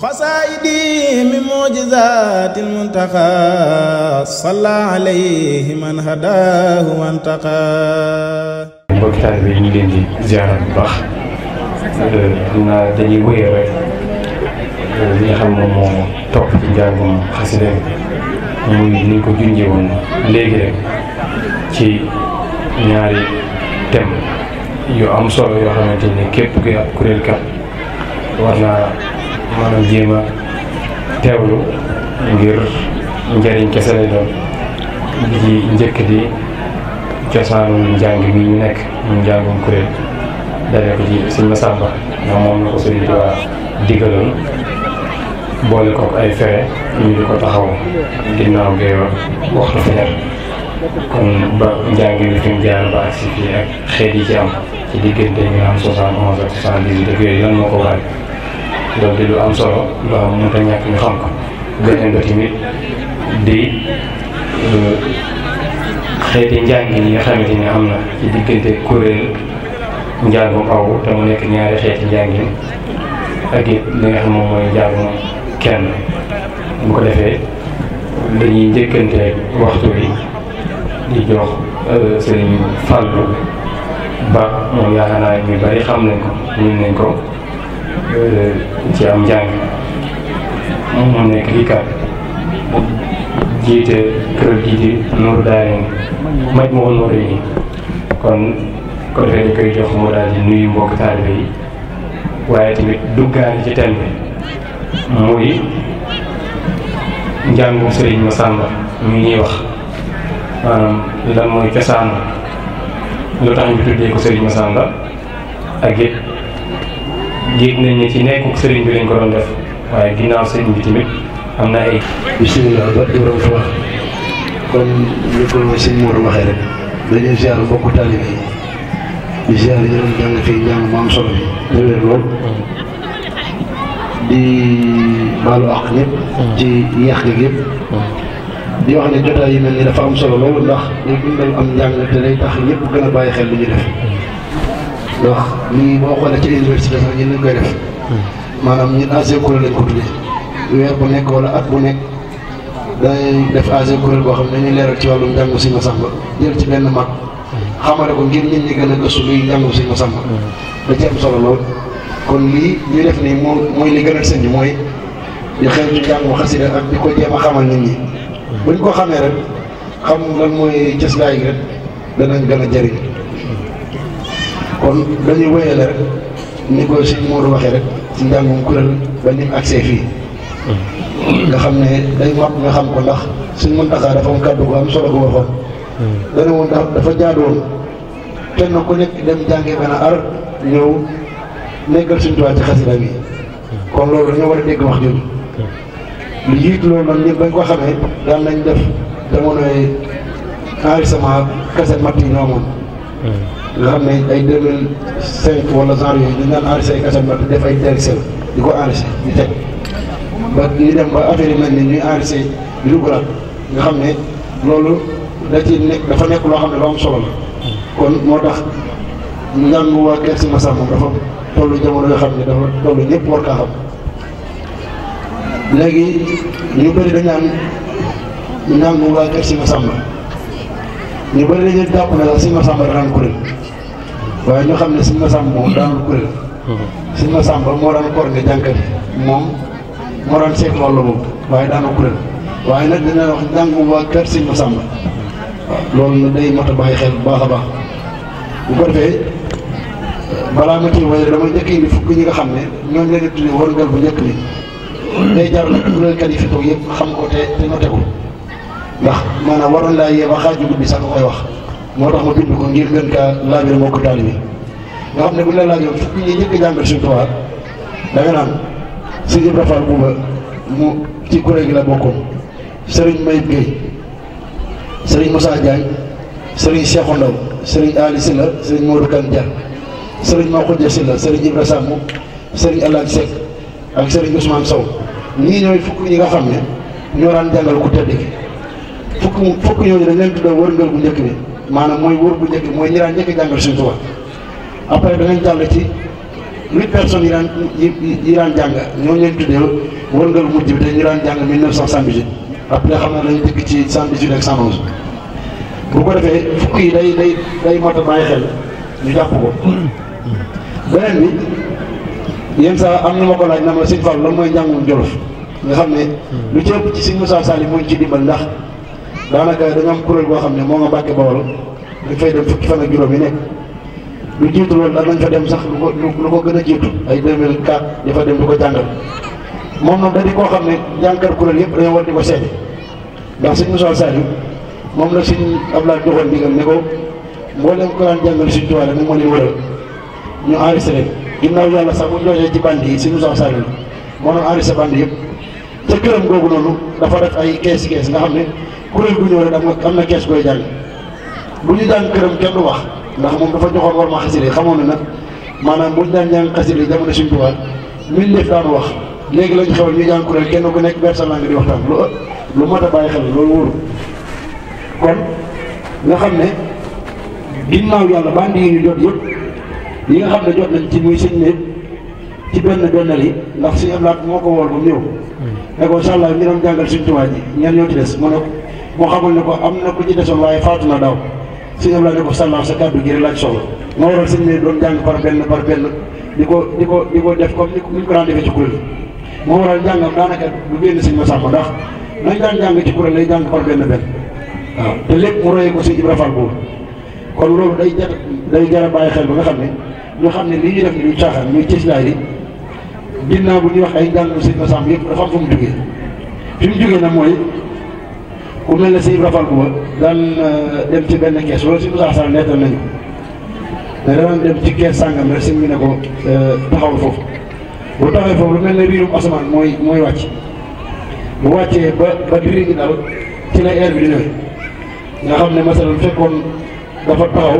xasaayidi min mu'jizatil muntaqa salla alayhi man hadaahu wantaqa. mbokki taalibe yi ñu ngi leen di ziarat bu baax xam naa dañuy wéyal rek li nga xam moom moo topp ci njàngum xasida muy ni ñu ko junjee woon léegi rek ci ñaari thème yu am solo yoo xamante ni képp kuy ab kuréelkat war naa maanaam jéem a teewlu ngir njëriñ kese lay doon. bi ci njëkk di cosaanu njàng bi ñu nekk ñu njàngum kuréel dalee ko ci Sëñ Masamba ndax moom la ko Sëriñ Tuubaa digaloon boole kook ay fere ñu di ko taxaw ginnaaw gee waxtu fajar kon ba njàng bi fi mu jaar ba agsi fii ak xeet yi ci am ci diggante ñu am 71 ak 78 ak yooyu lan moo ko waral loolu di lu am solo loo xam mënut a ñàkk ñu xam ko. beneen ba tamit di xeeti njàngin yi nga xamante ni am na ci diggante kuréel njàngum aw te mu nekk ñaari xeeti njàngin ak it li nga xam moom mooy njàngum kenn bu ko defee dañuy njëkkante waxtu bi di jox Sëriñ Fallou Ba moom yaakaar naa ñu bari xam nañ ko ñun nañ ko ci am njàng moom nekk di kat jiite kër gi di Nour Daara maj ma woon Nour yi kon ko defee ñu koy jox mu daal di nuyu mbokk taalibe yi waaye tamit duggaani ci thème bi muy njàngum Sëriñ Masamba mi ñuy wax maanaam lan mooy cosaan lu tax ñu tuddee ko Sëriñ Masamba ak it yéeg nañ ne ci nekkuk sëriñ bi lañ ko doon def waaye ginnaaw sëriñ bi tamit am na ay. bisimilah ba Ibrahima Fall kon ñu ko sëñ Mor waxee rek dañuy ziar mbokku taalibe yi di ziar ñu doon jàng fii njàng mu am solo bi. te wér lool di baalu àq ñëpp. ci yéex gi yëpp. di wax ne jotaay yi mel ni dafa am solo loolu ndax day dundal am njàng te day tax ñëpp gën a bàyyi xel li ñu def. ndax lii boo xoolee ci université sax ñun lañ koy def. maanaam ñun AG kuréel lañ ko tuddee weer bu nekk wala at bu nekk dañuy def AG kuréel boo xam ne dañuy leeral ci wàllum njàngu Sëñ Masamba jël ci benn mag xamale ko ngir nit ñi gën a gëstu luy njàngu Sëñ Masamba da ci am solo lool. kon lii ñu def nii mooy li gën a sëñ bi mooy di xeetu njàngu xasida ak di ko jéem a xamal nit ñi buñ ko xamee rek xam lan mooy cëslaay gi rek danañ gën a jëriñ. kon dañuy wéyale rek ni ko sëñ Modou waxee rek ci njàngum kuréel ba ni mu agsee fii nga xam ne day mat nga xam ko ndax suñ Muntaxa dafa am kàddu gu am solo gu waxoon dana woon dafa jaadoon kenn ku nekk dem jàngee benn ar ñëw nekkal suñ Tuubaa ci xasida bi kon loolu dañoo war a dégg wax jooju lu jiit loolu nag ñëpp bañ ko xamee daan nañ def jamonoy enregistrement cassette mat yi ñoo amoon nga xam ne ay 2005 wala genre yooyu dañ daan enregistré ay cassette mat def ay DLCL di ko enregistré di teg ba ñu dem ba affaire yi mel ni ñuy enregistré di dugalaat nga xam ne loolu da ci nekk dafa nekk loo xam ne lu am solo la kon moo tax njàngu waa Kër Sëñ Masamba dafa tollu jamono yoo xam ne dafa tollu ñëpp war kaa xam léegi ñu bëri dañ naan njàngu waa Kër Sëñ Masamba ñu bëri dañuy jàpp ne sax Sëñ Masamba daan kuréel waaye ñu xam ne Sëñ Masamba moom daanul kuréel Sëñ Masamba moo daan koor nga jànkat yi moom moo daan seet wàllu boobu waaye daanul kuréel waaye nag dina wax njàngu waa Kër Sëñ Masamba waaw loolu nag day mat a bàyyi xel bu baax a baax bu ko defee balaa ma ciy wéy damay njëkk indi fukk ñi nga xam ne ñooñu la ñu tuddee wërngal bu njëkk bi day jar nag kuréelkat yi fi toog yëpp xam ko te noté ko ndax maanaam waroon laa yee ba xaaju guddi sax nga koy wax moo tax ma bind ko ngir gën kaa laabire moo ko taali bi nga xam ne bu ñu la laajoon fukk ñi njëkk jàngal Sëñ Tuubaa da nga naan Sëñ Ibra Fall Buuba mu ci kuréel gi la bokkoon Serigne Mayib Gueye Serigne Moussa Diagne Serigne Cheikhou Ndaw Serigne Ali Sylla Serigne Modou Kane Dia Serigne Makhoudia Sylla Serigne Ibra Samb Serigne Alaaji Seck ak Serigne Ousmane Sow ñii ñooy fukk ñi nga xam ne ñoo daan jàngal ku tedd ki fukk ñooñu dañ leen tuddee wërngal bu njëkk bi maanaam mooy wër bu njëkk bi mooy ñi daan njëkk jàngal Sëñ Tuubaa après danañ jàll ci 8 personnes yi daan jàng ñoo leen tuddee wërngal mujj bi te ñu daan jàng 1978 après xam naa dañu dikk ci 118 ak 111 bu ko defee fukk yi day mat a bàyyi xel ñu jàpp ko. beneen bi yenn saa am na ma ko laaj na ma sëñ Fall lan mooy njàngum Jolof nga xam ne lu ci ëpp ci sëñ Moussa Sall moo ñu ci dimbal ndax daanaka dañoo am kuréel boo xam ne moo nga Mbàkke Bawol dañ fay dem fukki fan ak juróom yi nekk. lu jiitu loolu danañ fa dem sax lu ko gën a jiitu ay 2004 dafa dem di ko jàngal moom nag da di koo xam ne jàngal kuréel yëpp dañoo war di ko seede ndax sëñ Moussa Saliou moom la sëñ Abdoulaye joxoon ndigal ne ko mboolem ko daan jàngal suñu tuwaale nag moo leen wëral ñu enregistré ginnaaw yàlla sax bu ñu joxee ci band yi sëñ Moussa Saliou moo doon enregistré band yëpp ca këram googu noonu dafa def ay kees nga xam ne kuréel gu ñëw rek am na kees koy jàng bu ñu jàng këram kenn du wax ndax moom dafa joxoon war ma xasida yi xamoon na nag maanaam bu ñu daan jàng xasida yi jamono suñu tubaab 1000 def daanu wax léegi lañu xewal ñuy jàng kuréel kenn ku nekk bersa langue di waxtaan lu mat a bàyyi xel loolu wóoru kon nga xam ne ginnaaw yàlla bandi yi ñu jot yëpp yi nga xam ne jot nañ ci muy sëñ ne ci bennal yi ndax suñu ablaat moo ko wool ba mu ñëw ne ko incha allah ñu doon jàngal suñu tubaab ji ñenn ñoo ci des mu ne moo xamal ne ko am na ku ci desoon waaye faatu na daaw sëñ Abdoulaye ne ko sàllaaw sa kàddu gi rek laaj soxla moo waral sëñ ne doon jàng par benn di ko def comme ni ko daan defee ci kuréel moo waral njàngam daanaka du génn sëñ Massamba ndax nañ daan jàng ci kuréel lay jàng par benn waaw te lépp mu royee ko sëñ Ibra Fall boobu kon loolu day jar a bàyyi xel ba nga xam ne ñoo xam ne lii ñu def ni ñu caaxaan ñuy cëslaay yi ginnaaw bu ñuy wax ay njàngam sëñ Massamba yëpp dafa am fu mu jógee fi mu jógee nag mooy ku mel ne sëñ Ibra Fall booba daan dem ci benn kees loolu si Moussa Sall nettal nañu mais daan dem ci kees sàngam rek sëñ bi ne ko taxawal foofu bu taxawee foofu lu mel ne riirum asamaan mooy wàcc bu wàccee ba diri gi dal ci la air bi di ñëwee nga xam ne masalan fekkoon dafa taxaw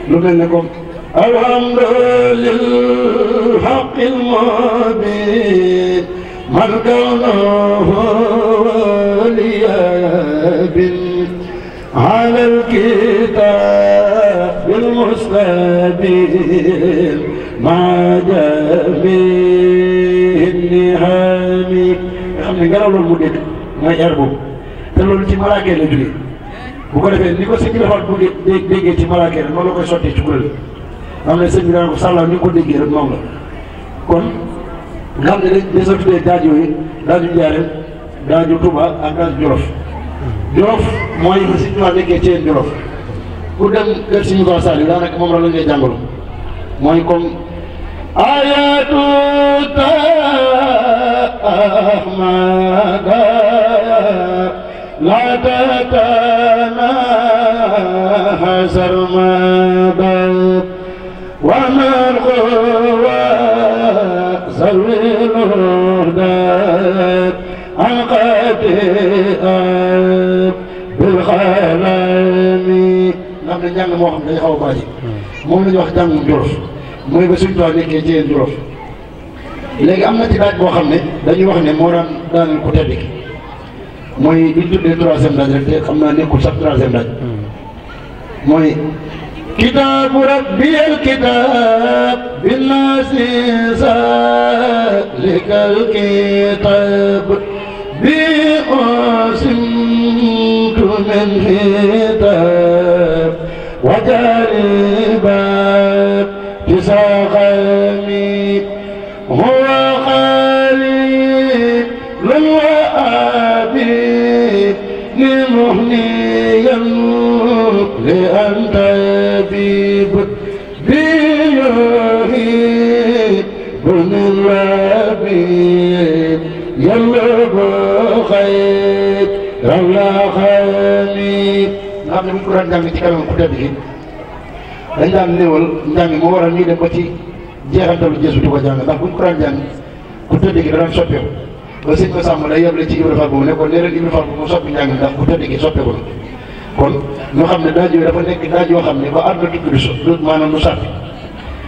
lu mel ne comme alhamdulillah haqqil mubin man kawnahu waliya على الكتاب المستبين مع جميع النعم xam ne ngelaw loolu mu dégg mooy air boobu te loolu ci malaakee la jógee bu ko defee ni ko sëñ bi defal bu déggee ci malaakee rek noonu la koy sottee ci kuréel xam ne sëñ bi daan ko sàllaaw ni nga ko déggee rek moom la kon nga xam ne dañ sa tuddee daaj yooyu daaju Njaaréem daaju Touba ak daaju Jolof Jolof mooy ba si ñëwaat nekkee Thiel Jolof ku dem kër si Moussa Sall daanaka moom la ngay jàngalu mooy comme ayatu ahmada la tatana hasar mada wa man huwa zawilurda anqati'a bil xalami ndax ne njàng moo xam ne day xaw a baaji moom la ñuy wax jàngum Jolof mooy ba suñu toit nekkee ci Jolof léegi am na ci daaj boo xam ne dañuy wax ne moo daan daaneel ko tedd ki mooy liñ tuddee troisième daaj rek te xam naa nekkul sax troisième daaj mooy kitaabu rabbiyal kitaab binnaasi salikal kitaab bi osimtu min hitaab wajaribat tisaqami huwa xaalilun wa abid li muhniyan li antabib bi yuhib min rabib yallubu xayr rawla xamid nga xam ne bu ñu ko daan jàng ci kanam ku tedd gi dañ daan néewal njàng moo waral ñuy dem ba ci jeexantalu Jeesu di ko jàng ndax bu ñu ko daan jàng ku tëdd gi da daan soppeeku ba sëñ Massamba day yeble ci Ibra Fall boobu ne ko nee leen Ibra Fall boobu mu soppi njàng ndax ku tëdd gi soppeeku na kon ñoo xam ne daaj yooyu dafa nekk daaj yoo xam ne ba àdduna tukki du so maanaam du sàppi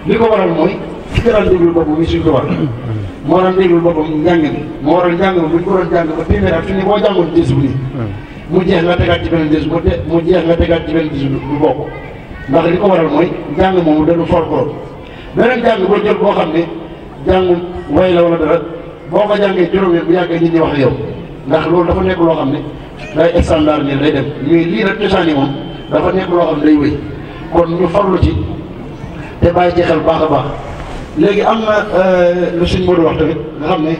li ko waral mooy ki nga daan déglul boppam mi suñ ko war moo daan déglul boppam njàng mi moo waral njàng mi bu ñu ko doon jàng ba téeméer at fi ne boo jàngoon Jeesu bu nii mu jeex nga tegaat ci beneen Jeesu mu jeex nga tegaat ci beneen Jeesu du bokk ndax li ko waral mooy njàng moomu dañu folklore beneen jàng boo jël boo xam ne jàngum way la wala dara boo ko jàngee juróom bu yàggee nit ñi wax yow ndax loolu dafa nekk loo xam ne day standard nii day dem mais lii nag cosaan yi moom dafa nekk loo xam ne day wéy kon ñu farlu ci te bàyyi ci xel baax a baax. léegi am na lu suñ Modou wax tamit nga xam ne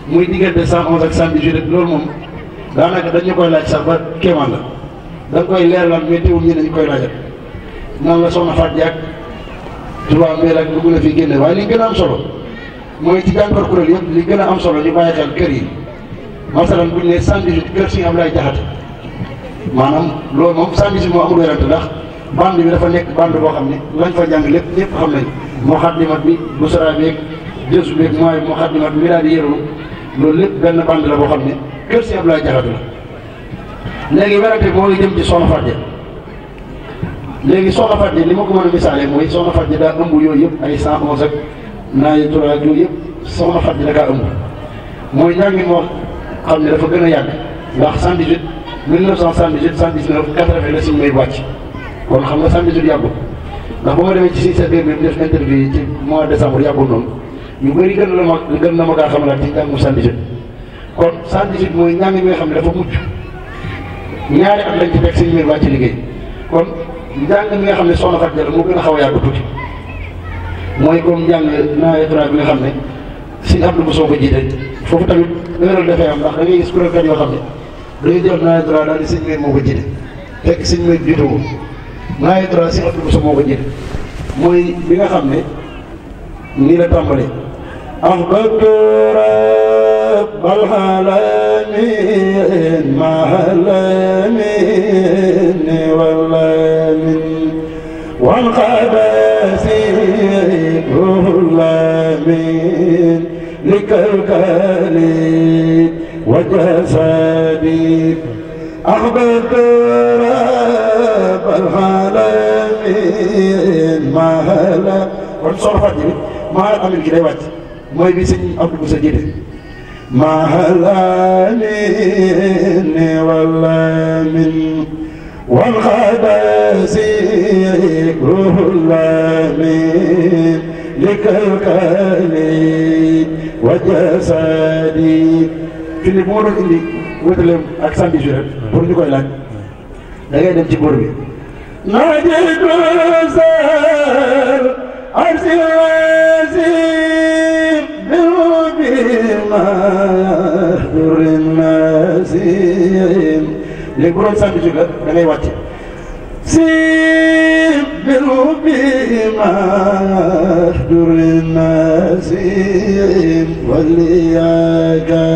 muy diggante 111 ak 118 loolu moom daanaka dañu koy laaj sax ba kéemaan la da nga koy leeralal mais teewul ñi dañu koy laajal nan la soxna Fatou Diak tubaab mbir ak dugg na fi génne waaye li gën a am solo mooy ci jànkoor kuréel yëpp li gën a am solo ñu bàyyi xel kër yi masalan bu ñu nee 118 kër si Ablaye Jaxate maanaam loolu moom 118 moo amul werante ndax bande bi dafa nekk bande boo xam ne lañ fa jàng lépp ñëpp xam nañ moo xaddimat bi bu sara beeg jësu beeg mooy moo xaddimat bi daal di yërulu loolu lépp benn bande la boo xam ne kër si Ablaye Jaxate la léegi werante moo ngi jëm ci soxna Fatou Diak léegi soxna Fatou Diak li ma ko mën a misaalee mooy soxna Fatou Diak daa ëmb yooyu yëpp ay 111 ak naayi tura ak yooyu yëpp soxna Fatou Diak daa ëmb mooy njàngi moo xam ne dafa gën a yàgg ndax 118 1978 119 80 la siñ may wàcc kon xam nga 118 yàggul ndax ba ma demee ci si bi def interview ci mois de décembre yàggul noonu ñu bëri gën na ma gaa xamalaat ci njàngu 118 kon 118 mooy njàng mi nga xam ne dafa mucc ñaari at lañ ci teg siñ may wàcc liggéey kon njàng mi nga xam ne soxna Fatou Diak moo gën a xaw a yàgg tuuti mooy comme njàng naaye tura bi nga xam ne si Abdou Bousso ko jiite foofu tamit erreur dafay am ndax da ngay gis kuréelkat yoo xam ne dañuy jël naaye tura daal di sëñ may moo ko jiite fekk sëñ may jiite ko naaye tura si Abdou Bousso moo ko jiite mooy bi nga xam ne nii la tàmbalee ahbabtu rabbal alamin mahalamin wallamin wal qabasi lamin لكالكالي وجسدي أحببت رب العالمين ما هلا kon soxna Fatou Diak maa amil gi day wàcc mooy bi sëñ Abdou Bousso jiite ما هلا مني ولا من والخباسي lamin لكالكالي وجسدي fi ne bu ma doon indi wutaleem ak 118 pour ñu koy laaj da ngay dem ci góor bi najidu sal arsilazim bilbima durin nasim léegi bu doon 118 la da ngay wàcce sim bilbima durin nasim waliyaka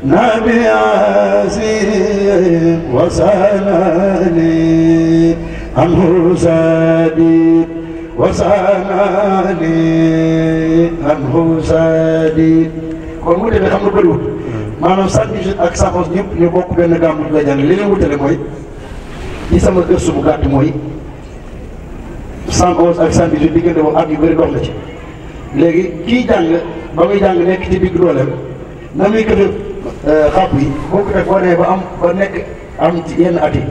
نبي عزيز وسناني عنه سادي وسناني عنه سادي kon mu demee xam nga bëriwul maanaam 118 ak 111 ñëpp ñu bokk benn gàmmu ñu koy jàng li leen wutale mooy ci sama gëstu bu gàtt mooy 111 ak 118 diggante boobu at yu bëri dox na ci léegi kii jàng ba muy jàng nekk ci digg dooleem na muy këfe xàpp yi boo ko teg boo nee ba am ba nekk am ci yenn at yi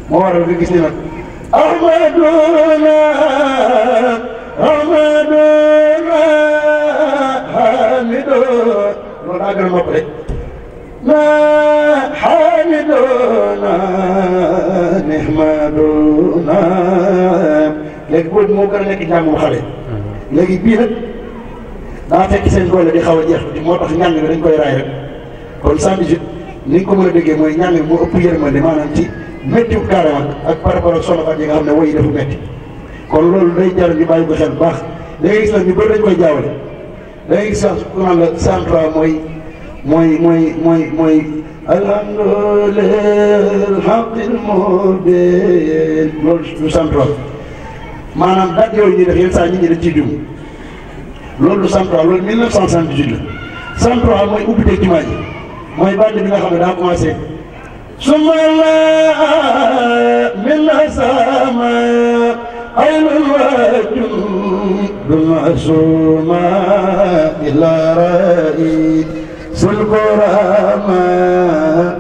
moo waral nga gis ni nag ahmaduna ahmaduna hamido loolu daa gën a nopp rek na hamiduna nihmaduna léegi boobu moo gën a nekk njàngum xale léegi bii nag daa fekk seen doole di xaw a jeex moo tax njàng bi dañ koy raay rek kon 118 ni nga ko mën a déggee mooy njàng bi moo ëpp yërmande maanaam ci méttiwut carrément ak par rapport ak soxna Fatou yi nga xam ne woy yi dafa métti kon loolu day jar ñu bàyyi ko xel bu baax da ngay gis nag ñu bëri dañ koy jaawale da ngay gis sax ku naan la 103 mooy alhamdulillah haqqil mubin loolu du 103 maanaam date yooyu ñuy def yenn saa nit ñi dañ ciy jum loolu du 103 loolu 1978 la 103 mooy ubbite jumaa ji mooy bànn bi nga xam ne daa commencé suma la min sama aynul wajum duma suma ila rai sulkurama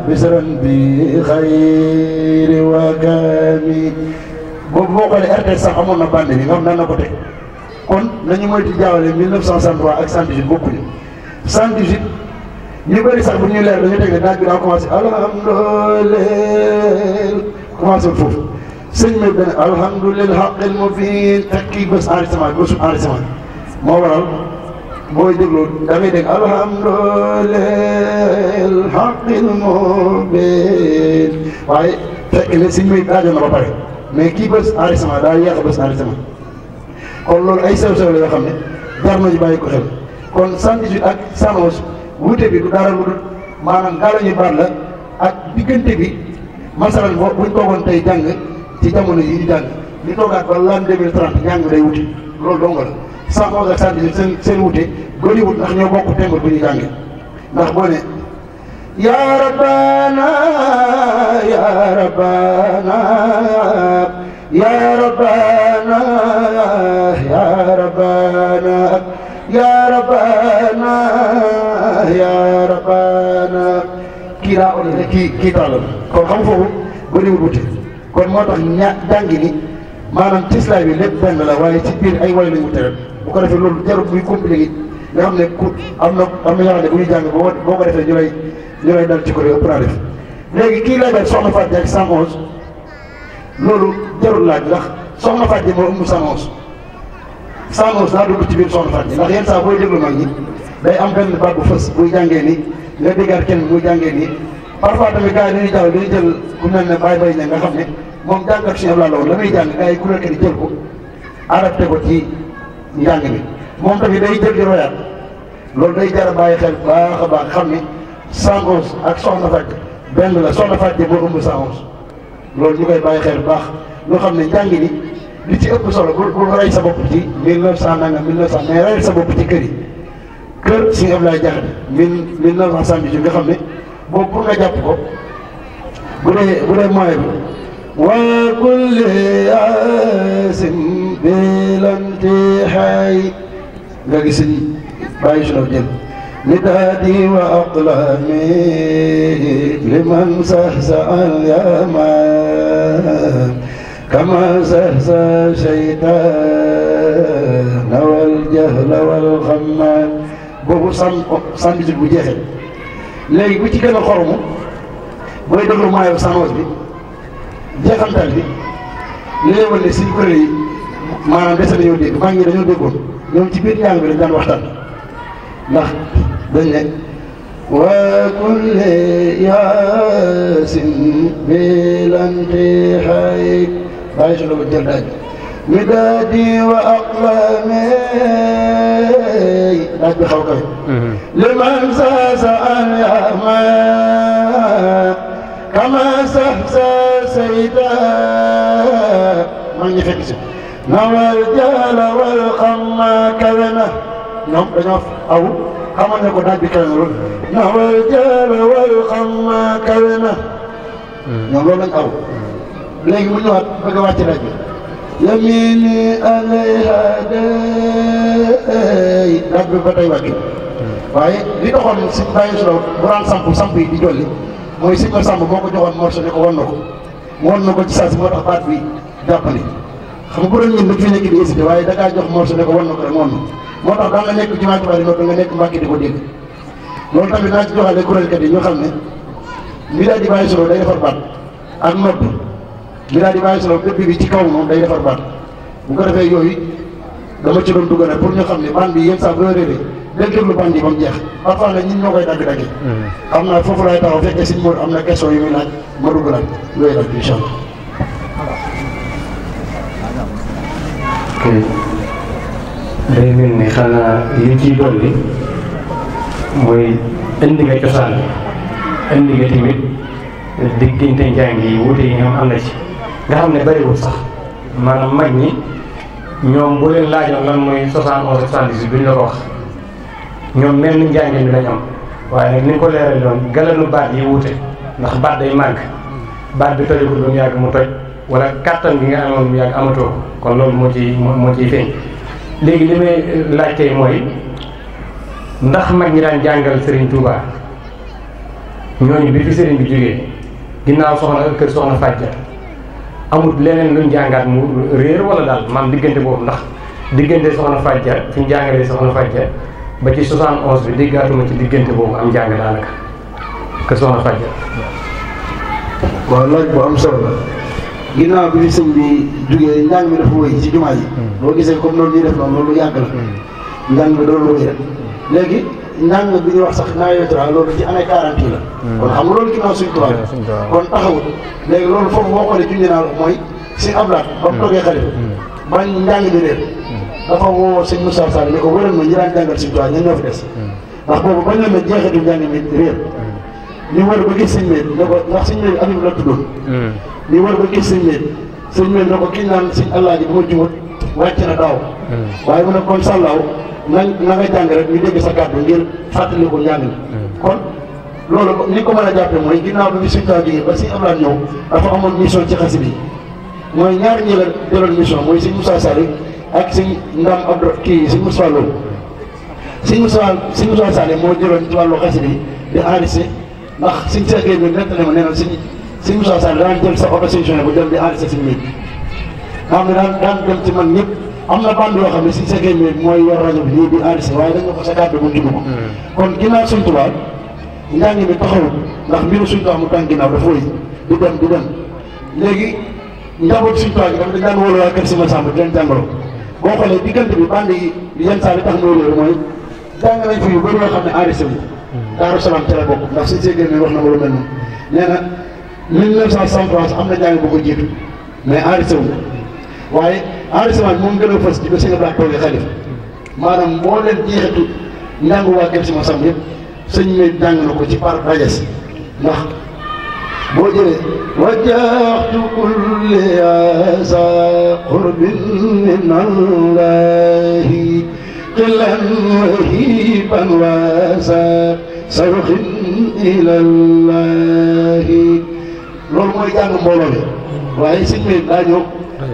bisran bi xayri wa kami boobu boo xoolee RTS sax amoon na bànn bi nga xam daan na ko teg kon nañu moytu jaawale 1963 ak 118 bokkuñu 118 ñu bëri sax bu ñu leer dañu teg ne daaj bi daa commencé alhamdulilah commencé foofu sëñ bi benn alhamdulilah xaqil mubiin fekk kii bés enregistrement bésu enregistrement moo waral booy dégloo da ngay dégg alhamdulilah xaqil mubiin waaye fekk ne sëñ bi daajoon na ba pare mais kii bés enregistrement daa yéex a bés enregistrement kon loolu ay sew-sew la yoo xam ne jar nañu bàyyi ko xel kon 118 ak 111 wuute bi du dara lu dul maanaam gaa la ñuy baat la ak diggante bi masalan boo buñ toogoon tey jàng ci jamono yi ñu jàng ñu toogaat ba l'an 2030 njàng day wuute loolu dong la 111 ak 118 seen wuute bëriwul ndax ñoo bokk temb bu ñu jàngee ndax boo ne yaa rabbana yaa rabbana yaa rabbana yaa rabbana yaa rabbana yaa rabbana kii daa on ne kii taalal kon xam foofu bëriwul wute kon moo tax jàngi ni maanaam cislaay bi lépp benn la waaye ci biir ay way lañu wute rek bu ko defee loolu jarul muy compliqué nga xam ne ku am na ñoo xam ne bu ñu jàng boo ko defee ñu lay dal ci ko ëpp naa def léegi kii lay dal soxna Fatou ak 111 loolu jarul laaj ndax soxna Fatou moo ëmb 111 111 daa dugg ci biir soxna Fatou ndax yenn saa booy déglu mag ñi day am benn baat bu fës buy jàngee ni nga déggaat kenn muy jàngee nii parfois tamit gars yi dañuy jàll dañuy jël ku mel ne Baye Baye nga xam ne moom jàngat suñu la woon la muy jàng gars yi ku nekk di jël ko adapté ko ci njàng mi moom tamit day jël di royaat loolu day jar a bàyyi xel baax a baax xam ni 111 ak soxna Fatou benn la soxna Fatou boo ëmb 111 loolu ñu koy bàyyi xel bu baax ñoo xam ne njàng ni li ci ëpp solo bu rey sa bopp ci 1900 nangam 1900 mais rey sa bopp ci kër yi kër si Abdoulaye Diakhaté 1978 nga xam ne boobu pour nga jàpp ko bu dee moyen bi wa kulli yaasin bilantihaay nga gis ni bàyyi su jël midaadi wa aqlami liman sahsa al yaman kama sahsa shaytan wal jahla wal xamman boobu 118 bu jeexee léegi bu ci gën a xoromu booy déglu maayo 111 bi jeexantal bi li lay wan ne suñ kuréel yi maanaam dese nañoo dégg maa ngi dañoo déggoon ñoom ci biir njàng bi dañ daan waxtaan ndax dañ ne wa kulli yaasin bilantihaay bàyyi su la ko jël daaj midaadi wa aqlami daaj bi xaw kawe liman sasa an yama kama sahsa sayda maa ngi fekk si nawal jala wal xamma kawe na ñoom dañoo aw xamal ne ko daaj bi kawe na loolu nawal jala wal xamma kawe na ñoom loolu lañ aw léegi mu ñëwaat bëgg a wàcc daaj bi yamini alayha day daaj bi ba tey wàccu waaye li doxoon si bàyyi su bu daan samp yi di jolli mooy si ma sàmb moo ko joxoon morceau ne ko wan na ko ci saa si moo tax baat bi jàppandi xam nga bu doon ñun dañ fi nekk di hésité waaye da ngaa jox morceau ne ko wan na ko rek wan na moo tax daa nga nekk jumaa Tuubaa di noppi nga nekk Mbàkke di ko dégg loolu tamit naa ci joxale kuréelkat yi ñoo xam ne mi daal di bàyyi solo day defar baat ak nodd mi daal di bàyyi solo bépp bi ci kaw moom day defar baat bu ko defee yooyu dama ci doon dugg nag pour ñu xam ne bande bi yenn saa bu réeré del déglu bande yi ba mu jeex parfois nag ñun ñoo koy dagg-dagge xam naa foofu laay taxaw fekkee si Modou am na question yu muy laaj ma dugg laaj looy laaj incha allah. ok day mel ni xanaa li ciy dolli mooy indi nga cosaan indi nga tamit diggante njàng yi wuute yi ñoom am na ci nga xam ne bariwul sax maanaam mag ñi ñoom boo leen laajoon lan mooy 71 78 duñ la ko wax ñoom mel ni njàngin bi lañ am waaye nag ni nga ko leeral doon galanu baat yi wuute ndax baat day màgg baat bi tojagul ba mu yàgg mu toj wala kàttan bi nga amoon mu yàgg amatoo ko kon loolu moo ciy feeñ léegi li may laaj tey mooy ndax mag ñi daan jàngal Serigne Touba ñooñu bi fi Serigne bi jógee ginnaaw kër soxna Fatou amut leneen luñ jàngaat mu réer wala daal maam diggante boobu ndax diggante soxna Fadja fi ñu jàngalee soxna Fadja ba ci 71 bi déggaatuma ci diggante boobu am jàng daanaka que soxna Fadja. waaw laaj bu am solo la ginnaaw bi sëñ bi jugee njàng mi dafa wëy ci jumaa yi. boo gisee comme loolu ñuy def noonu loolu yàgg la. njàng mi doon wëy rek léegi njàng bi ñuy wax sax nawetura loolu ci année 40 yi la. kon xam nga loolu ginnaaw suñu tubaab kon taxawut léegi loolu foofu boo xoolee junj naa la mooy si ablaat ba mu toogee xalifa bañ njàng mi réer dafa woo sëñ Moussa Sall ne ko wëral ma ñi daan jàngal suñu tubaab ñan ñoo fi des ndax boobu bañ leen ne jeexitu njàng mi réer ñu wër ba gis sëñ Meed ne ko ndax sëñ Meed Habib la tuddoon ñu wër ba gis sëñ Meed ne ko kiñ naan sëñ Alaaji bu ma jumut wàcc na daaw waaye mu ne kon sàllaaw na nga jàng rek ñu dégg sa kàddu ngir fàttali ko njàng mi kon loolu ni ko mën a jàppe mooy ginnaaw bi suñu tubaab jógee ba sëñ Ablaye ñëw dafa amoon mission ci xasida yi mooy ñaar ñi la jëloon mission mooy sëñ Moussa Sall ak sëñ Ndam Abdou kii sëñ Moussa Lo sëñ Moussa Sall moo jëloon ci wàllu xasida yi di enregistré ndax suñ seegee bi nett ne ma nee na sëñ Moussa Sall daan jël sa oto sélectionné bu dem di enregistré suñu mbir nga xam ne daan dem ci man ñëpp am na bande yoo xam ne suñ seegee bi mooy yor rajo bi nii di enregistré waaye dañ ko sa kàddu bu tudd ko kon ginnaaw suñ tubaab njàng mi taxawul ndax mbiru suñ tubaab mu tànk ginnaaw dafa wëy di dem léegi njaboot suñ tubaab gi dafa dañ daan wóolu waa kër si ma sàmb di leen jàngaloo boo xoolee diggante bi bande yi yenn saa li tax muy réer mooy jàng nañ fi yu bëri yoo xam ne enregistré wu Daaru Salaam ca la bokk ndax suñ seegee wax na ma lu mel noonu nee na 1963 am na jàng bu ko jiitu mais enregistré wu waaye enregistrement bi moom gën a fës ci ba sëñ Abdou toogee xalifa maanaam boo leen jeexitu njàngu waa kër si ma sàmb yëpp sëñ mi jàng na ko ci par rajas ndax boo jëlee wajjahtu kulli asa qurbin min allahi qilan wahiban wasa sawxin ilallahi loolu mooy jàng mbooloo bi waaye sëñ bi daa ñëw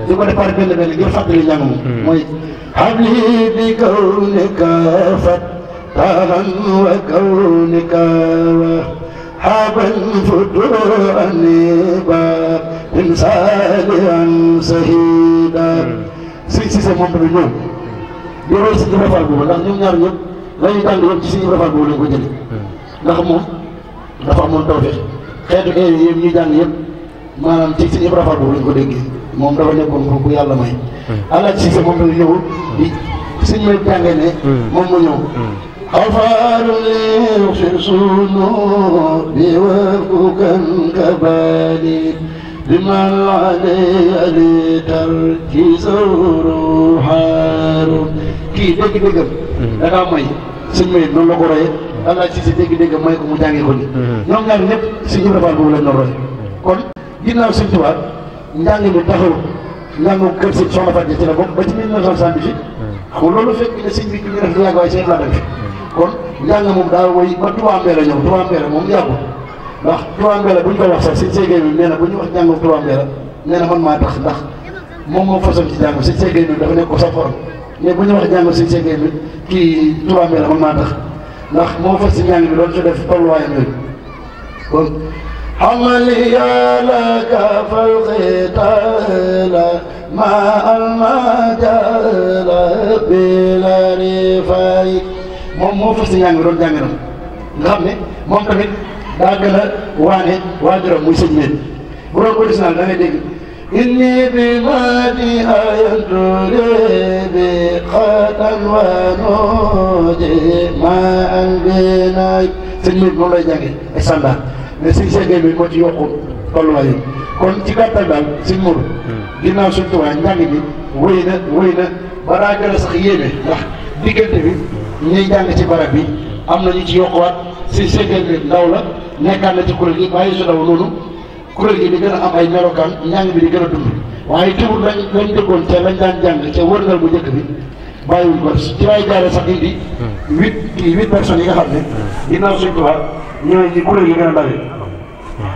di ko defar benn ngir fàttali njàng moom mooy habli bi kawnika fattahan wa kawnika haban futuani ba insalihan sahida si moom tamit ñëw di roy si Ibra Fall boobu ndax ñoom ñaar ñëpp la ñuy jàng yëpp ci si Ibra Fall boobu lañ ko jëlee ndax moom dafa amoon tawfeex xeetu yi ñuy jàng yëpp maanaam ci si Ibra Fall boobu lañ ko déggee moom dafa nekkoon ku yàlla may alaaj si moom tamit ñëwul di suñ may jàngee ne moom mu ñëw xafaaruli xir sunu bi wakukan kabali biman ali tar ci sawru xaaru kii dégg-déggam da ngaa may suñ may noonu la ko royee alaaj si dégg-déggam may ko mu jàngee ko ni ñoom ñaar ñëpp si Ibra Fall boobu lañ doon roy kon ginnaaw suñ tubaab njàng mi taxaw njàngu kër si soxna Fatou ci la bokk ba ci 1978 xam nga loolu fekk ne sëñ bi ñu def di yàgg waaye seen laa def kon njàng moom daa woy ba Touba Mbella ñëw Touba Mbella moom yàggul ndax Touba Mbella bu ñu koy wax sax sëñ Seygay bi nee na bu ñu wax njàngu Touba Mbella nee na man maa tax ndax moom moo façon ci njàng sëñ Seygay bi dafa nekk ko sa xorom mais bu ñu wax njàngu sëñ Seygay bi kii Touba Mbella man maa tax ndax moo fas ci njàng bi doon ci def tolluwaayam yooyu kon حملي لك فالقتال مع المجال بلا رفاي moom moo fas ci njàng doon jàng na nga xam ne moom tamit daa gën a waane waajuram muy sëñ Meed bu doon original da ngay dégg inni bi madi ayantule bi xatan wa nooje ma an binaay sëñ Meed moom lay jànge ay standard mais sëñ Seygay bi moo ci yokku tolluwaay yi kon ci gàttal daal sëñ Mourou ginnaaw suñ tuwaay njàng bi wéy na ba daa gën a sax yéeme ndax diggante bi ñuy jàng ci barab bi am na ñu ci yokkuwaat sëñ Seygay bi ndaw la nekkaat na ci kuréel gi bàyyi su ndaw noonu kuréel gi di gën a am ay melokaan njàng bi di gën a dund waaye teewul lañ dëkkoon ca lañ daan jàng ca wërngal bu njëkk bi bàyyiwuñ ko ci waay jaare sax indi 8 personnes yi nga xam ne ginnaaw suñ tuwaay ñooy ñi kuréel yi gën a ndawee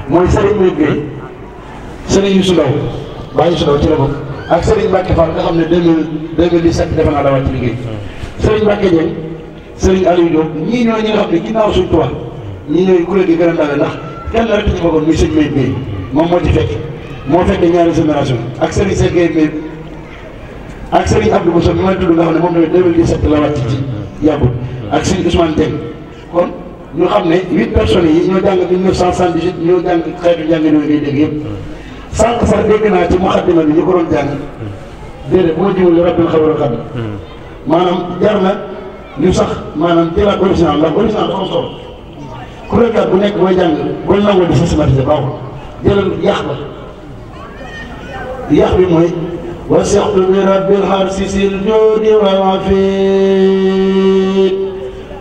mooy Serigne Mbaye Gueye Serigne Youssou Ndaw Baye Youssou Ndaw ci la bokk ak Serigne Mbacke Fall nga xam ne 2017 defe naa la wàcc liggéey Serigne Mbacke Dieng Serigne Aliou Diop ñii ñooy ñi nga xam ne ginnaaw suñ tubaab ñii ñooy kuréel gi gën a ndawee ndax kenn rek ci bokkoon muy Serigne Mbaye Gueye moom moo ci fekk moo fekk ñaari génération ak Serigne Seck Gueye ak Serigne Abdou Bousso bi may tudd nga xam ne moom tamit 2017 la wàcc ci yàggul ak Serigne Ousmane Dieng kon ñu xam ne 8 personnes yi ñoo jàng 1978 ñoo jàng xeetu jàng yooyu ngay dégg yëpp sànq sax dégg naa ci muxaddima bi ñu ko doon jàng déedéet bu ma jiwul li rabbil xabaru xam maanaam jar na ñu sax maanaam jëlaat original ndax original dafa am solo kuréelkat bu nekk mooy jàng boo nangoo di systématiser baaxul jëlal yàq ba yàq bi mooy وثقت برب الحرس الجود والعفيف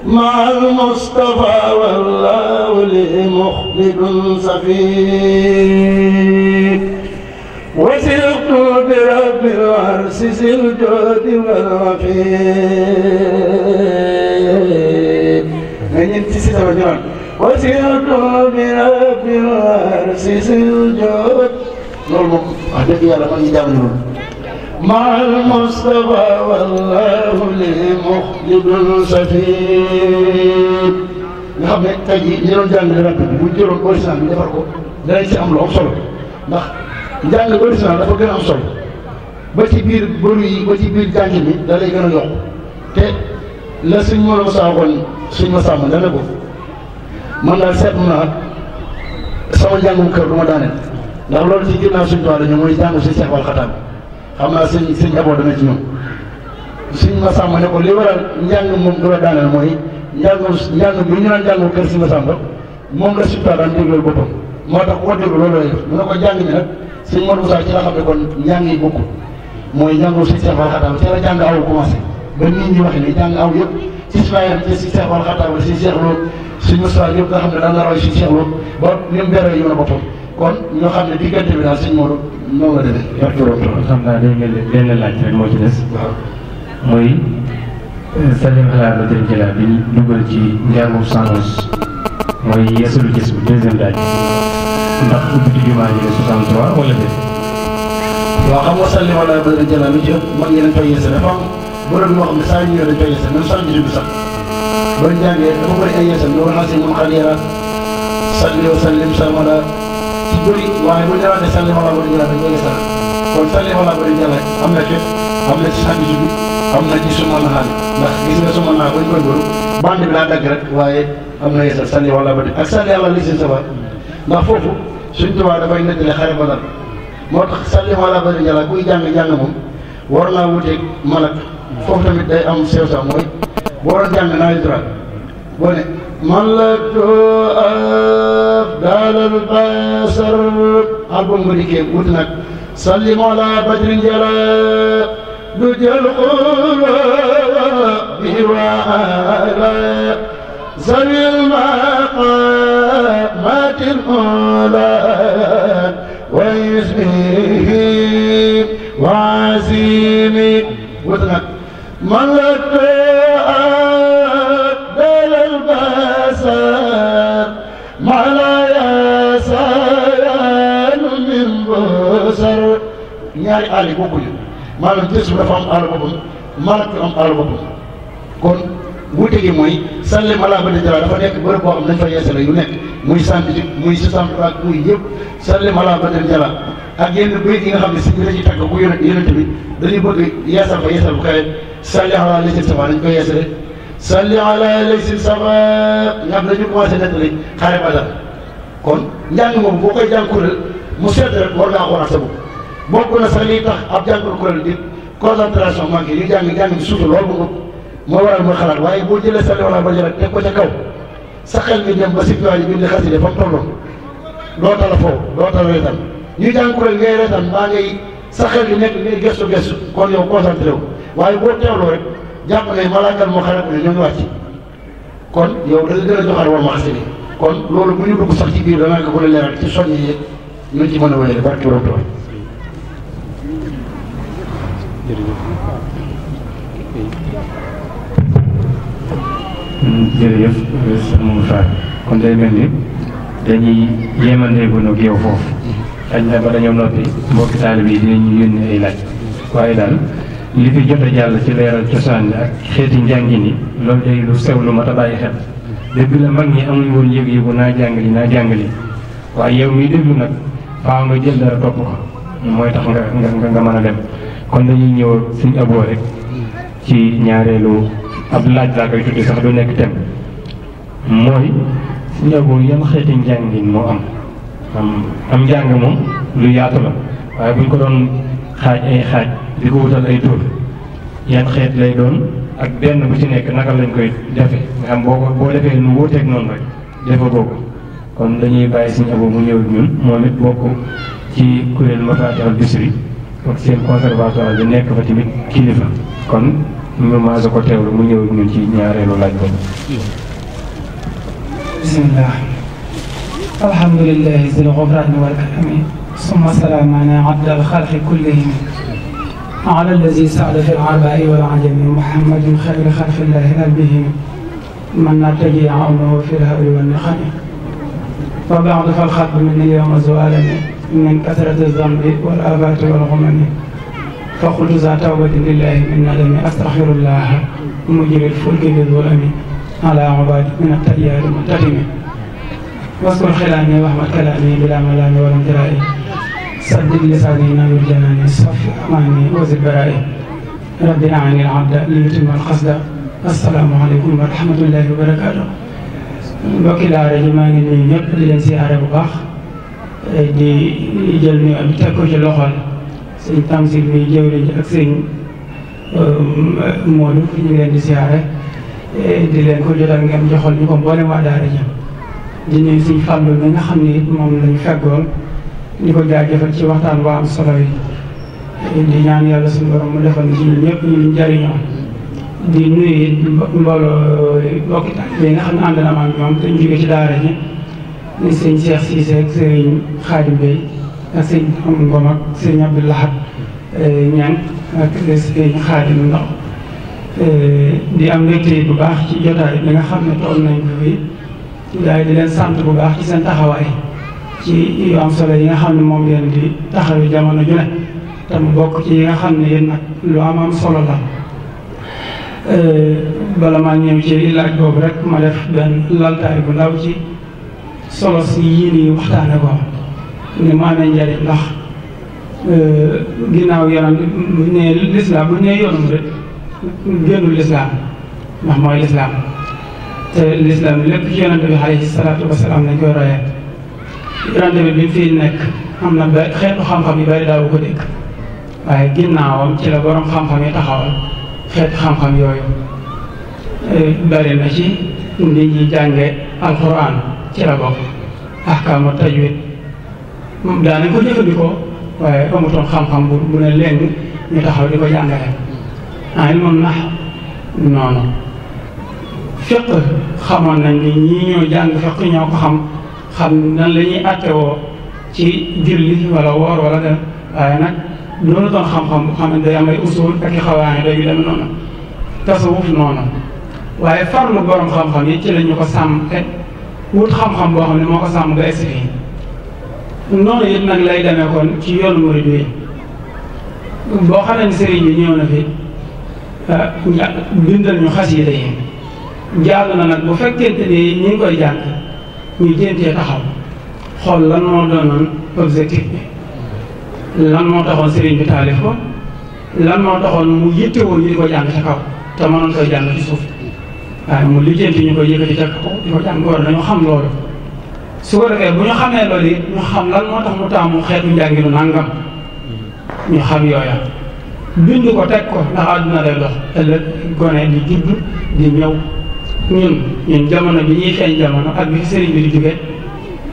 مع المصطفى والله لي مخلد صفيف وثقت برب الحرس الجود والعفيف وثقت برب الحرس الجود loolu moom wax dëgg yàlla man ngi jàng loolu مع المصطفى والله لي مخلد سفيد nga xam ne tey jii ñi doon jàng rab bi bu jëloon original bi defar ko danañ ci am lu am solo ndax njàng original dafa gën a am solo ba ci biir bëru yi ba ci biir jàng mi da lay gën a yokk te la suñ mën a waxoon suñ ma sàmm dana ko man daal seetlu naa sama njàngum kër du ma daaneel ndax loolu ci ginnaaw suñ toile ñu mooy jàng si Cheikh Wal Xataam xam naa sëñ aboo dana ci ñoom suñ ma sàmm ne ko li waral njàng moom du la daaneel mooy njàng bi ñu naan njàngu kër si ma sàmm moom la suñ toile daan déglu boppam moo tax ku ko déglu loolu lay def mu ne ko njàng mi nag sëñ Modou Moussa ci la xam ne kon njàng yi bokk mooy njàngu si Cheikh Wal Xataam ci la jàng aw commencé ba nit ñi wax ni jàng aw yëpp ci Ismaïla ci si Cheikh Wal Xataam si Cheikh Lo suñ Moussa yëpp nga xam ne daan la roy si Cheikh Lo ba ni mu beree yi mën a boppam kon ñoo xam ne diggante bi daal sëñ Modou noonu la demee. xam naa day mel ni benn laaj rek moo ci des. waaw mooy Salim xalaat ba jël jëlaat bi ñu dugal ci njàngu Sanos mooy yeesalu gis bu deuxième laaj ndax ubbi ci jumaa ji 63 wala déet. waaw xam nga Salim wala ba jëlaat lu ci ëpp mag ñi dañ koy yeesal dafa am borom yoo xam ne saa yu ñëwee dañ koy yeesal même 118 bi sax ba njàngee dafa bëri ay yeesal loolu xasee moom xal yara salli wa sallim samala ci bëri waaye bu ñu ñëwaatee Salim wala ba jëlaat dañ koy yeesal kon Salim wala ba jëlaat am na fépp am na ci sànni bi am na ci suma naxaat ndax gis nga suma naa bañ koy bëru bande bi daa dagg rek waaye am na yeesal Salim wala ba ak Salim yàlla li seen sabar ndax foofu suñ tubaab dafay nettali xare Badar moo tax Salim wala ba jëlaat kuy jàng moom war naa wuteeg malak foofu tamit day am sew sax mooy boo doon jàng naa li droit boo ne malaktu afdalal basar album nga dikkee wuti nag Salim wala badrin jala du jël xula bi waala zawil maqamatil ula wa ismihi wa azimi wuti nag malaktu afdalal basar mala yasayan min basar ñaari àll yi bokkuñu maanaam jës bi dafa am àll boppam malak bi am àll boppam kon wuute gi mooy Salim ala ba jëlaat dafa nekk bërëb boo xam dañ fa yeesale yu nekk muy scientifique muy 63 muy yëpp Salim ala ba jëlaat ak yenn béy yi nga xam ne si bi dañuy tàgg ku yonent bi dañuy bëgg yeesal fa yeesal bu kawe salli ala laysil safa dañ koy yeesale salli ala laysil safa nga xam dañu commencé nettali xare Badar kon njàng moom boo koy jàng kuréel mu sedd rek war ngaa xoolaat sa bopp bokk na sax lii tax ab jàngal kuréel di concentration manqué ñu jàng bi suutu loolu mu moo waral mooy xalaat waaye boo jëlee salli wala ba jëlaat teg ko ca kaw sa xel mi dem ba si bi bind xaside fa mu tolloon doo tala foofu doo tala reetaan ñu jàng kuréel ngay reetaan mbaa ngay sa xel yu nekk ngay gestu kon yow concentré wu waaye boo teewloo rek jàpp ne malaakal moo xarat ne ñoo ngi wàcc kon yow da nga gën a joxaat war ma xaside kon loolu bu ñu dugg sax ci biir danaa ko gën a leeral ci soññi yi ñu ci mën a wéyale barki borom tool jërëjëf sëñ Moussa kon day mel ni dañuy yéemanteegu nag yow foofu xëy na ba dañoo noppi mbokki taalib yi dinañu yónni ay laaj waaye daal li fi jot a jàll ci leeral cosaan bi ak xeeti njàngin yi loolu day lu sew lu mat a bàyyi xel dëgg la mag ñi amuñ woon yëg-yëgu naa jàngali waaye yow miy déglu nag faaw nga jël dara topp ko mooy tax nga mën a dem kon dañuy ñëw suñ aboo rek ci ñaareelu ab laaj laa koy tuddi sax du nekk tem mooy suñ aboo yan xeeti njàngin moo am njàng moom lu yaatu la waaye buñ ko doon xaaj ay xaaj di ko wutal ay tur yan xeet lay doon ak benn bu ci nekk naka lañ koy defe nga xam boo defee nu wuuteeg noonu rek defe boobu kon dañuy bàyyi suñu aboo mu ñëw ñun moom it bokk ci kuréel Mafatihul Bichri ak seen conservatoire bi nekk fa tamit kilifa kon ñu maase ko teewlu mu ñëw ñun ci ñaareelu laaj boobu. bismillah alhamdulillahi zil ghufrani wal karami summa salaamana abdal xalqi kullihim على الذي سعد في العرباء والعجم محمد خير خلق الله أبيهم من نرتجي عونه في الهول والنخم وبعد فالخط من اليوم زوالني من كثرة الذنب والآفات والغمم فقلت ذا توبة لله من ندم أستغفر الله مجري الفلك بالظلم على عباد من التيار المنتهم واذكر خلاني واحمد كلامي بلا ملام ولا امترائي سدد لساني نور جناني صف أماني وزد برائي ربي أعني العبد ليتم القصد السلام عليكم ورحمة الله وبركاته mbokki daara ji maa ngi nuyu ñëpp di leen siyaare bu baax di jël nuyu bi teg ko ci loxol sëñ Tamsir mi jëwriñ ak sëñ Modou ñu ngi leen di siyaare di leen ko jotal ngeen joxal ñu ko mboolem waa daara ji di nuyu sëñ Fallou mi nga xam ni it moom lañu feggool di ko jaajëfal ci waxtaan bu am solo yi di ñaan yàlla suñu borom mu defal ci ñun ñëpp ñu jariñoo di nuyu mbooloo bokki taalibe yi nga xam ne ànd na ma ak ñoom te ñu jóge ci daara ji ni sëñ Cheikh Cissé ak sëñ Khadim Bey ak sëñ Ngom ak sëñ Abdou Lahad Ñang ak sëñ Khadim Ndaw di am mbégte bu baax ci jotaay bi nga xam ne toog nañ ko fi daay di leen sant bu baax ci seen taxawaay ci yu am solo yi nga xam ne moom ngeen di taxawi jamono ju ne te mu bokk ci yi nga xam ne yéen nag lu am solo la bala maa ñëw ci laaj boobu rek ma def benn laltaay bu ndaw ci solo si yii nii waxtaane ko ni mu amee njariñ ndax ginnaaw yoonam bu ne lislaam bu ne yoonam rek génnul lislaam ndax mooy lislaam te lislaam lépp ci yonante bi alayhi salaatu wasalaam lañ koy royee yonante bi bi mu fi nekk am na xeetu xam-xam yu bari daawu ko dégg waaye ginnaawam ci la borom xam-xam yi taxawal xeetu xam-xam yooyu bari na ci nit ñi jànge alquran ci la bokk ahkaamu tajwid daanañ ko jëfandikoo waaye amutoon xam-xam bu ne léegi ñu taxaw di ko jàngale ilmun nahw noonu fiq xamoon nañ ni ñii ñoo jàng fiq ñoo ko xam nan la ñuy attewoo ci julli wala woor wala dem waaye nag loolu doon xam-xam bu xam ne day am ay usul ak i xawaane day yu dem noonu tasawuf noonu waaye farlu borom xam-xam yi ci la ñu ko sàmm te wut xam-xam boo xam ne moo ko sàmm nga egsi fii noonu it nag lay demee kon ci yoonu murid yi boo xam ne sëriñ bi ñëw na fi bindal ñu xasida yi jàll na nag bu fekkente ni ñi ngi koy jàng ñu jéntee taxaw xool lan moo doonoon objectif bi lan moo taxoon sëriñ bi taalif ko lan moo taxoon mu yittewoo ñu di ko jàng ca kaw te mënoon koy jàng ci suuf waaye mu lijjanti ñu koy yëkkati ca kaw di ko jàng war dañu xam loolu su ko defee bu ñu xamee loolu it ñu xam lan moo tax mu taamu xeetu njànginu nangam ñu xam yooya bind ko teg ko ndax àdduna day dox ëllëg gone di judd di ñëw ñun jamono bi ñuy feeñ jamono ak bi fi sëriñ bi di jóge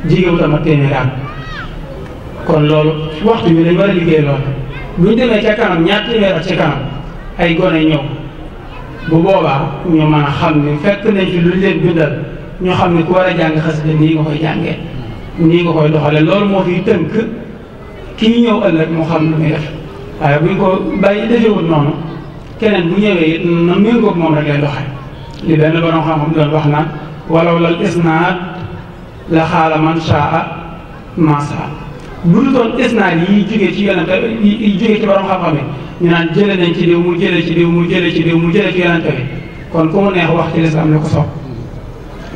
jigéewu tama téeméeri at kon loolu waxtu bi dañ war a liggéey loolu bu ñu demee ca kanam ñaar téeméer at ci kanam ay gone ñëw bu boobaa ñu mën a xam ne fekk nañ fi lu leen bindal ñu xam ne ku war a jàng xasida nii nga koy jàngee nii nga koy doxale loolu moo fiy tënk kii ñëw ëllëg mu xam lu muy def waaye buñ ko bàyyi defewut noonu keneen bu ñëwee na méngoog moom rek lay doxee li benn borom xam-xam doon wax naan walaw lal isnaad la xaala man shaa ma saa bu dul doon isnaad yi jógee ci yonente yi jógee ci borom xam-xam yi ñu naan jële nañ ci diw mu jële ci diw mu jële ci diw mu jële ci yonente bi kon ku mu neex wax ci lislaam li ko sopp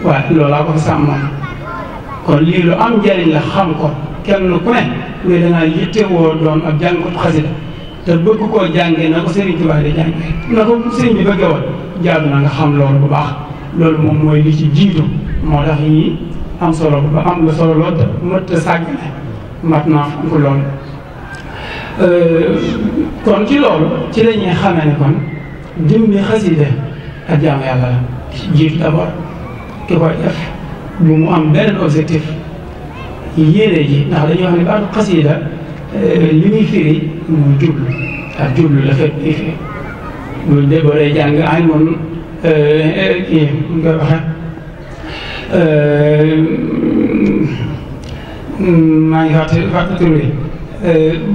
waaye loolaa ko fi sàmmoon kon lii lu am njëriñ la xam ko kenn ku ne mais dangaa yittewoo doon ak jàngkatu xasida te bëgg koo jàngee na ko Serigne Touba di jàngee na ko sëriñ bi bëggee woon jaadu na nga xam loolu bu baax loolu moom mooy li ci jiitu moo tax yii am solo ba am la solo lool te mët a sàggane mat naa fonk loolu kon ci loolu ci la ñuy xamee ne kon jëmmi xasida ak jaamu yàlla la jiitu d'abord ki koy def bu mu am beneen objectif yéene ji ndax dañuy wax ne baatu xasida li muy firi muy jublu ak jublu la fekk muy firi buñ dee boo day jàng ay moom kii nga waxe maa ngi fàtte tur bi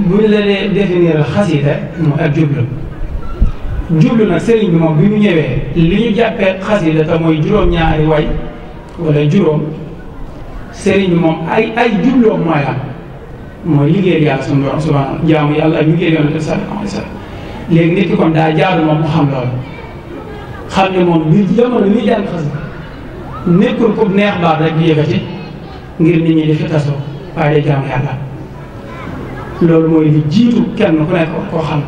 buñ la dee définir xasida mooy ak jublu nag sëriñ bi moom bi mu ñëwee li ñu jàppee xasida te mooy juróom-ñaari way wala juróom sëriñ bi moom ay jubloom mooy lan mooy liggéey yàlla suñu borom subhanahu jaamu yàlla ak liggéey yonent bi sallallahu alayhi wa sallam léegi nit ki kon daa jaadu moom mu xam loolu xam ne moom li jamono li jàng xasida nekkul ku neex baat rek di yëkkati ngir nit ñi di fi tasoo waaye day jaamu yàlla loolu mooy li jiitu kenn ku nekk koo xam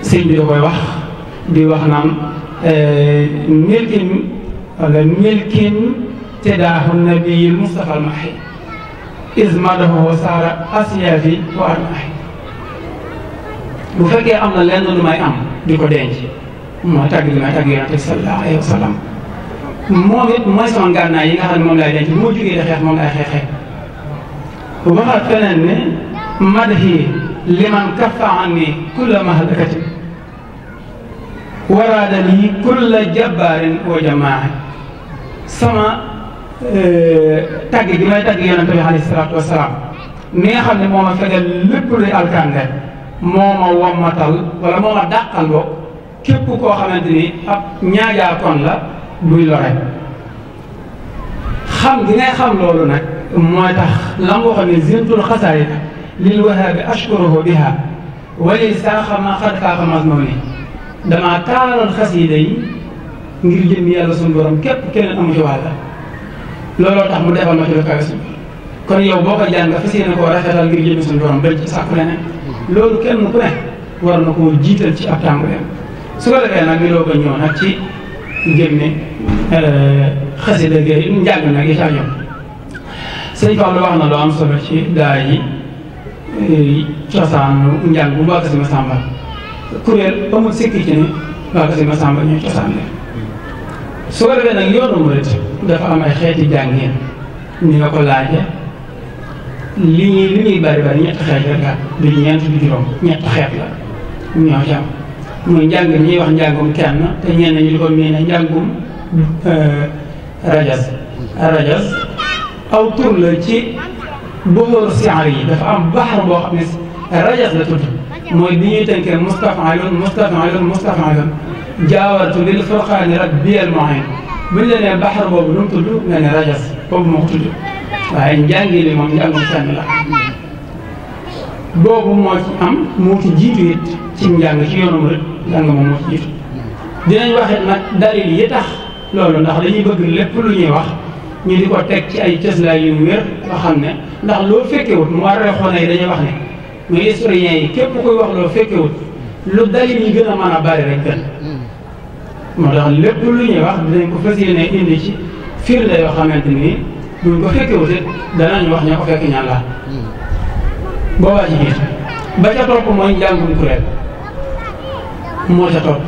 sëñ bi da koy wax di wax naan milkin tedaahu nabiyil Mustafa al mahi ismadahu saara asiyaafi wa armahi bu fekkee am na lenn lu may am di ko denc mooy tagg li may tagg yonent bi sallallahu alayhi wa sallam moom it mooy sama ngànnaay yi nga xam ne moom lay denc bu ma jógee di xeex moom lay xeexee waxaat feneen ne madhi liman kaffa anni kulla mahlakatin waraada lii kulla jabbaarin wa jamaa sama tagg gi may tagg yonent bi alayhi salaatu wa salaam mi nga xam ne moo ma fegal lépp luy alkande moo ma wommatal wala moo ma dàqal boo képp koo xamante ni ab ñaajaakoon la buy lore xam gi ngay xam loolu nag mooy tax la nga waxoon ne zintul xasaayida lil wahaabi ashkuruhu biha wali saaxa ma xad faaxa masnooni damaa taalal xasiida yi ngir jëm yàlla suñu borom képp keneen amu ci wàlla looloo tax mu defal ma ci lu kawe suñu kon yow boo ko jàng nga fas yéene koo rafetal ngir jëm suñu borom bañ ci sàkku leneen loolu kenn ku ne war na koo jiital ci ab tàmbaleem su ko defee nag ñu doo ko ñëw nag ci génne xasida gi njàng nag yi ca ñëw sëñ Fallu wax na lu am solo ci daa yi cosaanu njàng bu Mbàkke Sëñ Masamba kuréel amul sikki ci ne Mbàkke Sëñ Masamba ñooy cosaan leen su ko defee nag yoonu murit dafa am ay xeeti jàngin ni nga ko laaje li ñuy bari ñetti xeet rek la du ñeent du juróom ñetti xeet la ñoo ci am muy njàng mi ñuy wax njàngum kenn te ñenn ñu di ko miine njàngum rajas aw tur la ci buxóor siar yi dafa am baxar boo xam ne rajas la tudd mooy bi ñuy tënkee mustafa'ilun jaawartu lil furqaani rak biyal mohen bu ñu la nee baxar boobu lu mu tudd nga ne rajas boobu moo ko tudd waaye njàngi li moom njàngum kenn la boobu moo ci am moo ci jiitu it ci njàng ci yoonu murit njàng moom moo ci jiitu dinañ waxit nag dalil yi tax loolu ndax dañuy bëgg lépp lu ñuy wax ñu di ko teg ci ay cëslaay yu wér nga xam ne ndax loo fekkewut mu war a xoone yi dañuy wax ne muy historiens yi képp koy wax loo fekkewut lu dalil yi gën a mën a bari rek gën moo tax lépp lu ñuy wax dinañ ko fas yéene indi ci firnde yoo xamante ni buñ ko fekkewut it danañ wax ña ko fekk ñaan la boobaa ci biir ba ca topp mooy njàngum kuréel moo ca topp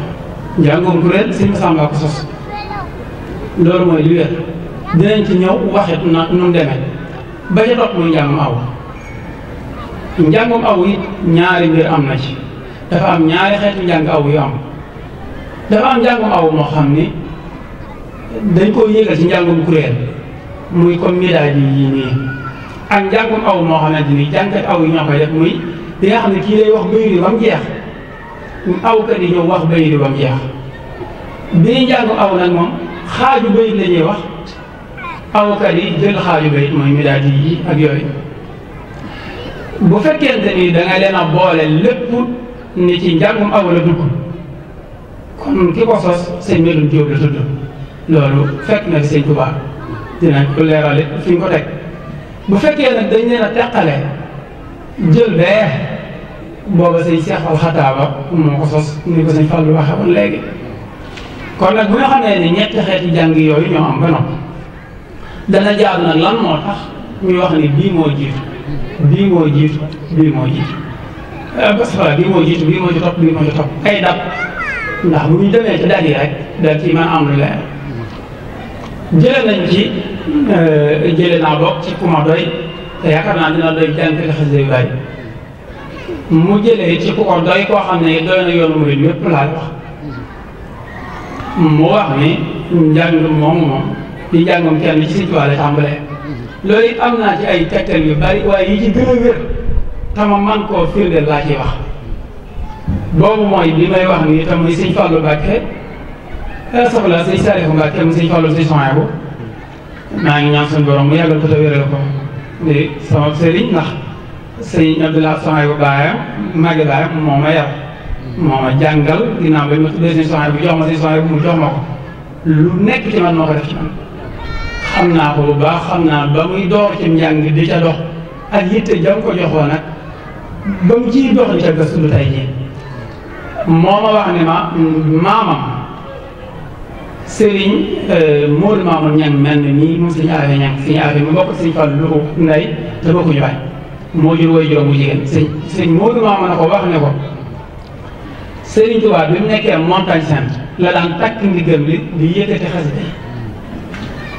njàngum kuréel Sëñ Masamba ko sos loolu mooy li wér dinañ ci ñëw waxit na nu mu demee ba ca topp muy njàngum aw njàngum aw it ñaari mbir am na ci dafa am ñaari xeetu njàng aw yu am dafa am njàngum aw moo xam ni dañ koo yéegal ci njàngum kuréel muy comme midaadi yi nii ak njàngum aw moo xamante ni jàngkat aw yi ñoo koy def muy bi nga xam ne kii lay wax bayri ba mu jeex awkat yi ñëw wax bayri ba mu jeex bii njàngum aw nag moom xaaju bayit la ñuy wax awkat yi jël xaaju bayit mooy midaadi yi ak yooyu bu fekkente ni da nga leen a boole lépp ni ci njàngum aw la dugg kon ki ko sos sëñ Medoune Diop la tudd loolu fekk na fi sëñ Tuubaa dinañ ko leerale fi ñu ko teg bu fekkee nag dañ leen a teqale jël bee booba sëñ Cheikh Al Xataaba moo ko sos ni ko sëñ Fallu waxe woon léegi kon nag bu nga xamee ne ñetti xeeti jàng yooyu ñoo am ba noppi dana jaar nag lan moo tax ñuy wax ni bii moo jiitu bii moo jiitu bii moo jiitu bii moo jiitu bii moo ci topp bii moo ci topp ay dab ndax bu ñu demee ci dal yi rek dal ci mën am lu leer jële nañ ci jële naa bokk ci ku ma doy te yaakaar naa dina doy jànkati xasida yu bari mu jëlee ci ku ko doy koo xam ne doy na yoonu murid yépp laay wax mu wax ni njàng moom di njàngam kenn ci Sëñ Tuubaa la tàmbalee loolu it am naa ci ay tegtal yu bari waaye yi ci gën a wér tama man koo firndeel laa ciy wax boobu mooy li may wax nii tam muy Sëñ Fallu Mbàkke soxla Sëñ Saalihu Mbàkke mu Sëñ Fallu Sëñ Sohaybu maa ngi ñaan suñu borom mu yàggal ko te wéral ko di sama sëriñ ndax Sëñ Abdoulaye Sohaybu baayam magi baayam moo ma yar moo ma jàngal ginnaaw ba ma tuddee Sëñ Sohaybu bu jox ma Sëñ Sohaybu mu jox ma ko lu nekk ci man moo ko def ci man xam naa ko bu baax xam naa ba muy door ci njàng di ca dox ak yitte jam ko joxoon nag ba mu ciy dox di ca gëstu lu tey jii moo ma wax ne ma maamam Serigne Modou Mamoun Niang mel ni nii moom Serigne Affe Niang Serigne Affe mu bokk Serigne Fall lu ko ndey te bokkuñu baay moo jur way juróom bu jigéen Serigne Modou Mamoun na ko wax ne ko Serigne Touba bi mu nekkee Montagne Sainte la daan takk ndiggam li di yëkkati xasida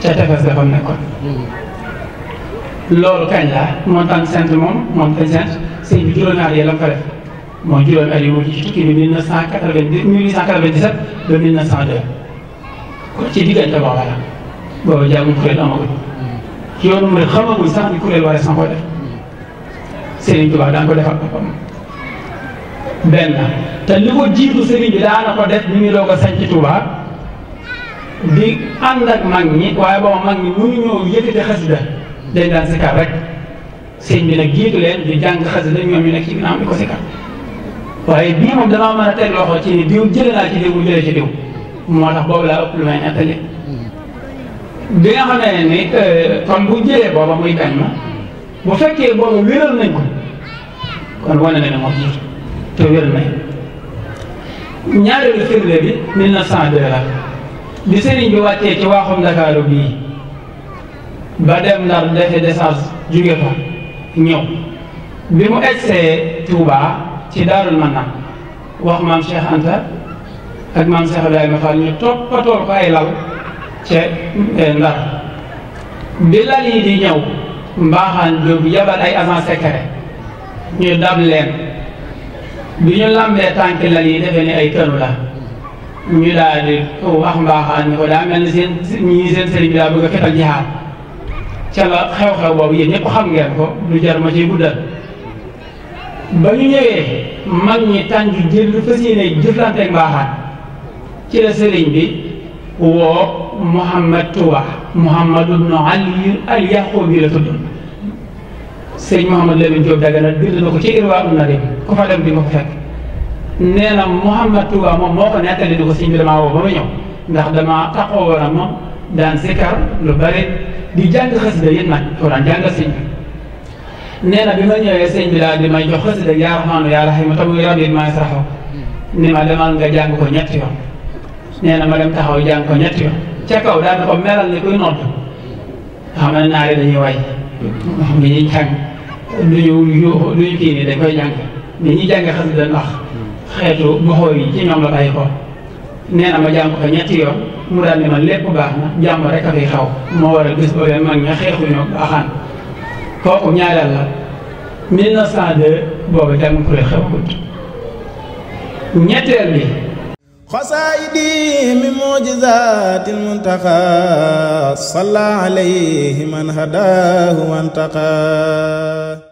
ca tefes dafa nekkoon loolu kañ la Montagne Sainte Montagne Sainte sëñ bi juróomi at yi la mu fa def mooy juróomi at yi mu ci tukki bi 1897 ba 1902 kon ci diggante booba la booba jàngum kuréel amagul ci yoonu mu xamaguñ sax ni kuréel war a sax koy def Serigne Touba daan ko defal boppam benn te li ko jiitu Serigne bi daana ko def ñu ngi doog a sañ ci Touba di ànd ak mag ñi waaye booba mag ñi mënuñoo yëkkati xasida dañ daan sikar rek sëñ bi nag jiitu leen di jàng xasida ñoom ñu nekk ci ginnaaw di ko sikar waaye bii moom damaa mën a teg loxo ci ni diw jële naa ci diw mu jëlee ci diw moo tax boobu laa ëpp lu may nettali bi nga xamee ni kon bu jëlee booba muy benn bu fekkee booba wéral nañ ko kon wane na ne moo jiitu te wér nañ ñaareelu firnde bi 1902 la bi sëriñ bi wàccee ci waaxum Ndakaaru bii ba dem Ndar defe décharge jóge fa ñëw bi mu egsee Touba ci Daarul Manaan wax maam Cheikh Anta ak maam Cheikh Ibrahima Fall ñu toppatool ko ay lal ca Ndar bi lal yi di ñëw mbaaxaan jóob yabal ay agent secret ñu dab leen bi ñu lambee tànki lal yi defee ni ay kënu la ñu daal di wax mbaaxaan ni ko daa mel ni seen sëriñ bi daa bëgg a fetal jihaad ca la xew-xew boobu yéen ñëpp xam ngeen ko du jar ma ciy guddal ba ñu ñëwee mag ñi tànju jël lu fas yéene jëflanteeg mbaaxaan ci la sëriñ bi woo Mouhamad Touba Mouhamad ibnu Ali al Yaqubi la tudd sëriñ Mouhamad Lamine Diop Dagana bind na ko ci Irwa Nadim ku fa dem di nga ko fekk nee na Mouhamad Touba moom moo ko nettali di ko sëriñ bi damaa woo ba ma ñëw ndax damaa taxaw woon ak moom daan sikar lu bari di jàng xasida yéen nag ko daan jàngal sëñ bi nee na bi ma ñëwee sëñ bi daal di may jox xasida yaa Rahmaanu yaa Rahiim tamuy rabbi maa yasrahu ni ma demal nga jàng ko ñetti yoon nee na ma dem taxaw jàng ko ñetti yoon ca kaw daal di ko melal ni kuy nodd xam ne naari dañuy way bi ñuy jàng duñu kii nii dañ koy jàng bi ñuy jàng xasida ndax xeetu boxoo yi ci ñoom la bàyyi ko nee na ma jàng ko ñetti yoon mu daal ni ma lépp baax na jàmm rek a fi xaw moo waral bis boobu mag ña xeexuñoo baaxaan kooku ñaareel la 1902 boobu jàng kuréel xewagut ñetteel bi xasaayidi min mu'jizaatil muntaqa salla alayhi man hadaahu wantaqa